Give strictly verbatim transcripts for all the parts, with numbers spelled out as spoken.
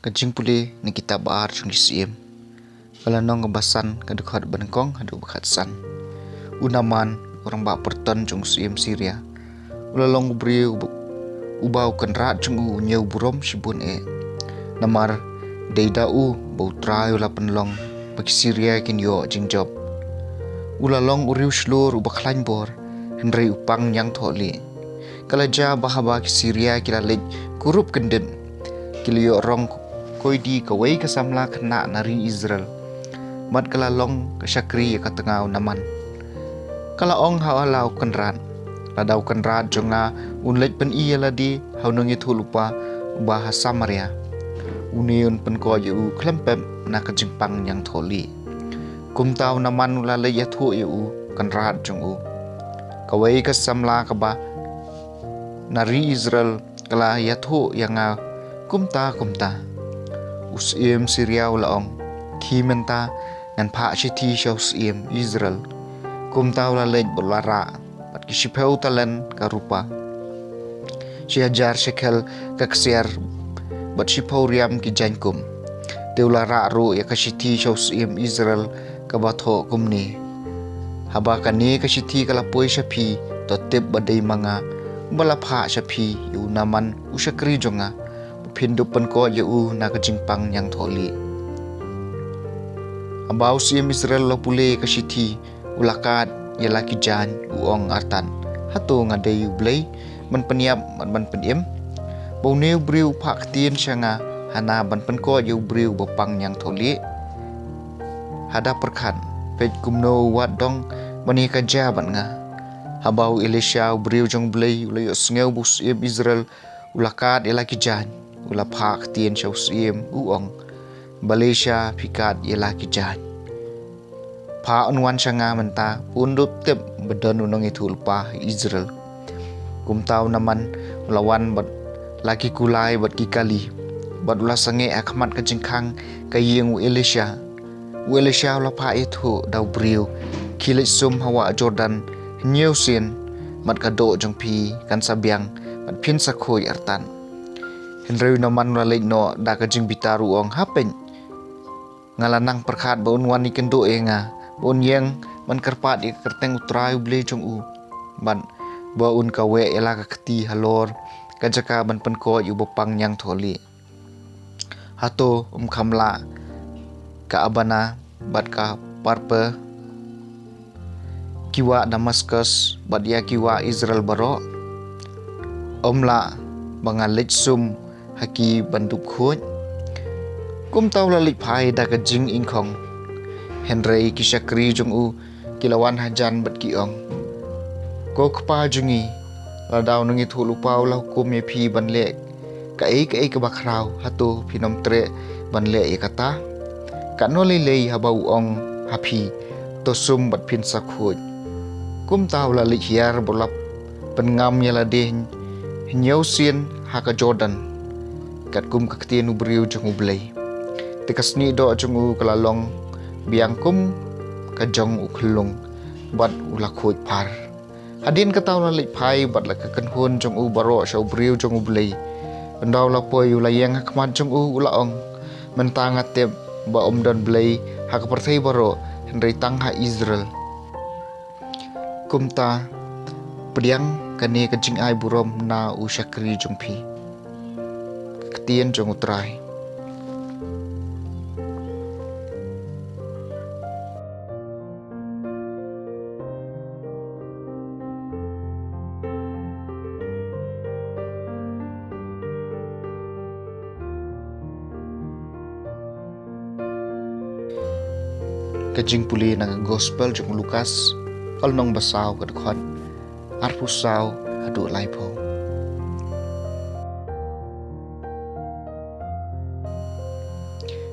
Ka jingpule na kitab ba ar jong ki Syiem. Ka lynnong kaba san, ka dkhot ba nyngkong haduh ba khatsan. U Naman, u rangbah pyrton jong u syiem Syria, u la long u briew uba u kynrad jong u u ñiew burom shibun eh. Namar dei da u ba U Trai u la pynlong ba ki Syria kin ïoh jingjop. U la long u riewshlur uba khlaiñ bor, hynrei u pang ñiangthohlieh. Ka la jia ba haba ki Syria ki la leit kurup kyndit, ki la ïoh rong koidi kawei ka samla khynnah na ri Israel, bad ka la long ka shakri ïa ka tnga u Naman. Ka la ong ha la u kynrad, lada u kynrad jong nga un leit pyni ïa lade ha u nongïathuhlypa uba ha Samaria, une un pynkoit ïa u khlem pep na ka jingpang ñiangthohlieh. Kumta u Naman u la leit ïathuh ïa u kynrad jong u, kawei ka samla kaba na ri Israel ka la ïathuh ïa nga kumta kumta. U syiem Syria u la ong, khie mynta ngan phah shithi sha u syiem Israel. Kumta u la leit bad u la rah bad ki shiphew talent ka rupa, shi hajar shekel ka ksiar, bad shiphew riam ki jaiñkum. Te u la rah ruh ïa ka shithi sha u syiem Israel kaba thoh kumne: Haba kane ka shithi ka la poi sha phi, to tip ba dei ma nga ba la phah sha phi ïa u Naman u shakri jong nga, ba phin dup pynkoit ïa u na ka jingpang ñiangthohlieh. Haba u syiem Israel u la pule ïa ka shithi, u la kad ïa la ki jaiñ, u ong artat, hato nga dei U Blei ban pynïap bad ban pynim, ba une u briew u phah ktien sha nga hana ban pynkoit ïa u briew ba pang ñiangthohlieh? Hada pyrkhat, peit kumno u wad dong ban ïakajia bad nga. Haba u Elisha u briew jong U Blei u la ïohsngew ba u syiem Israel u la kad ïa la ki jaiñ, u la phah ktien sha u syiem, u ong, balei sha phi kad ïa la ki jaiñ? Phah un wan sha nga mynta, un dup tip ba don u nongïathuhlypa ha Israel. Kumta u Naman u la wan bad la ki kulai bad ki kali, bad u la sangeh ha khmat ka jingkhang ka ïing u Elisha. U Elisha u la phah ïathuh da u briew, khie leit sum ha wah Jordan hynñiew sien, bad ka doh jong phi kan sa biang, bad phin sa khuid artat. Hynrei u Naman u la leit noh da ka jingbitar, u ong, ha peit, nga la nang pyrkhat ba un wan ïakynduh ïa nga, ba un ïeng ban kyrpad ïa ka kyrteng U Trai U Blei jong u, bad ba un kaweh ïa la ka kti halor ka jaka ban pynkoit ïa u ba pang ñiangthohlieh. Hato ym kham lah ka Abana bad ka Parpar, ki wah Damaskus bad ïa ki wah Israel baroh? Ym lah ba nga leit sum ha ki ban dup khuid? Kumta u la leit phai da ka jingïngkhong. Hynrei ki shakri jong u ki la wan hajan bad ki ong, ko kpa jong ngi, lada u nongïathuhlypa u la hukum ïa phi ban leh kaei kaei kaba khraw, hato phin ym treh ban leh ïa kata? Katno lei lei haba u ong ha phi, to sum bad phin sa khuid. Kumta u la leit hiar bad u la pynngam ïa lade hynñiew sien ha ka Jordan, katkum ka ktien u briew jong U Blei. Te ka snieh doh jong u ka la long biang kum ka jong u khyllung, bad u la khuid phar. Hadien kata u la leit phai bad la ka kynhun jong u baroh sha u briew jong U Blei. Ynda u la poi u la ïeng ha khmat jong u, u la ong, mynta nga tip ba ym don Blei ha ka pyrthei baroh, hynrei tang ha Israel. Kumta pdiang kane ka jingai burom na u shakri jong phi. Ka ktien jong U Trai. Ka jingpule na ka Gospel jong u Lukas, ka lynnong ba saw, ka dkhot arphew saw haduh laiphew.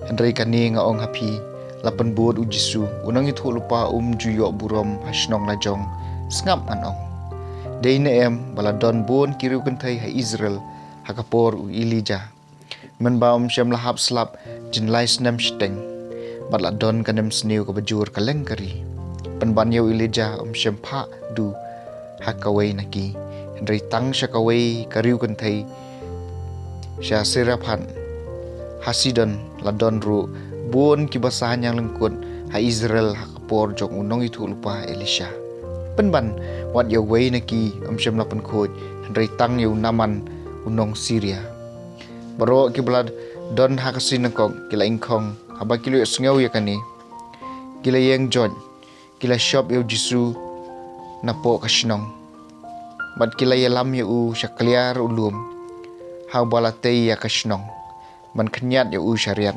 Hynrei kane nga ong ha phi, la pynbud u Jisu, u nongïathuhlypa um ju ïoh burom ha shnong lajong. Sngap, ngan ong, dei ne em ba la don bun ki riewkynthei ha Israel ha ka por u Elijah, mynba um shym la hap slap jin lai snem shiteng, bad la don ka nemsniew kaba jur kylleng ka ri. Pynban ïa u Elijah um shym phah duh ha kawei na ki, hynrei tang sha kawei ka riewkynthei, sha Sarephath, Ha Sidon la don ruh bun ki basahynñiang lyngkut ha Israel ha ka por jong u nongïathuhlypa Elisha. Pynban, wat ïa uwei na ki ym shym la pynkhuid, hynrei tang ïa u Naaman u nong Syria. Baroh kiba la don ha ka synagog ki la ingkhong haba ki la ïohsngew ïa kane. Ki la ïeng joit, ki la shop ïa u Jisu napoh ka shnong. Bad ki la ïalam ïa u sha kliar u lum, ha uba la tei ïa ka shnong, ban khynñiat ïa u sha riat.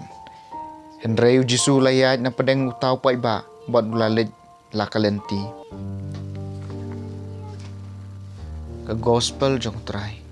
Hynrei u Jisu u la ïaid na pdeng uta u paidbah, bad u la leit la ka lynti. Ka Gospel jong u Trai.